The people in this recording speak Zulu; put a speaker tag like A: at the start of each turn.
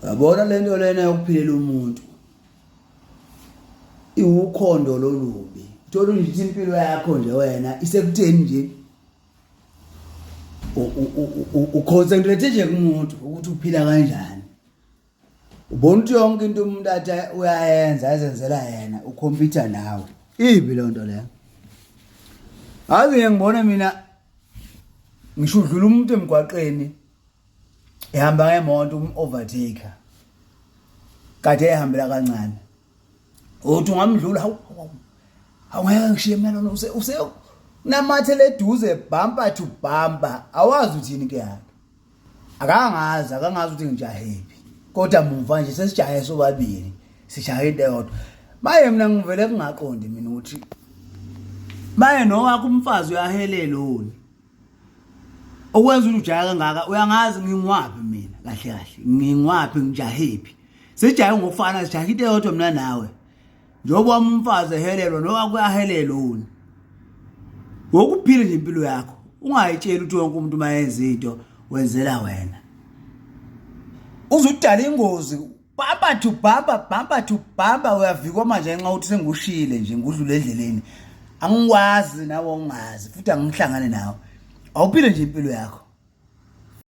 A: Uyabona lento lena yokuphilela umuntu iwukhondo lolubi. Uthola nje impilo yakho nje wena isekutheni nje uconcentrate nje kumuntu ukuthi uphila kanjani. Ubona ukuthi yonke into umuntu athi uyayenza ezenzela yena ukhompyutha nawe. Ibi lonto leyo. Azi ngibone mina ngisho udlula umuntu emgwaqeni ehamba ngemoto um-overtaker kade ehambela kancane uthi ungamdlula hawu hawu ngeke ngishiye mina lona use use namathele eduze bumper to bumper awazi uthini into yakhe akangazi akangazi ukuthi ngijahephi kodwa muva nje sesijahe sobabili sijahe into eyodwa maye mina ngivele kungaqondi mina ukuthi maye nowakho umfazi uyahelela oni okwenza ukuthi ujahe kangaka uyangazi ngingwaphi mina kahle kahle ngingwaphi ngijahephi sijahe ngokufana sijahe into eyodwa mina nawe njengoba wami umfazi ehelelwa nowakho uyahelelwa wona ngokuphila nje impilo yakho ungayitsheli ukuthi wonke umuntu uma yenza into wenzela wena uzudala ingozi bamba to bamba bamba to bamba uyavikwa manje ngenxa ukuthi sengushile nje ngudlule endleleni angikwazi nawe ungazi futhi angihlangane nawe awuphile nje impilo yakho.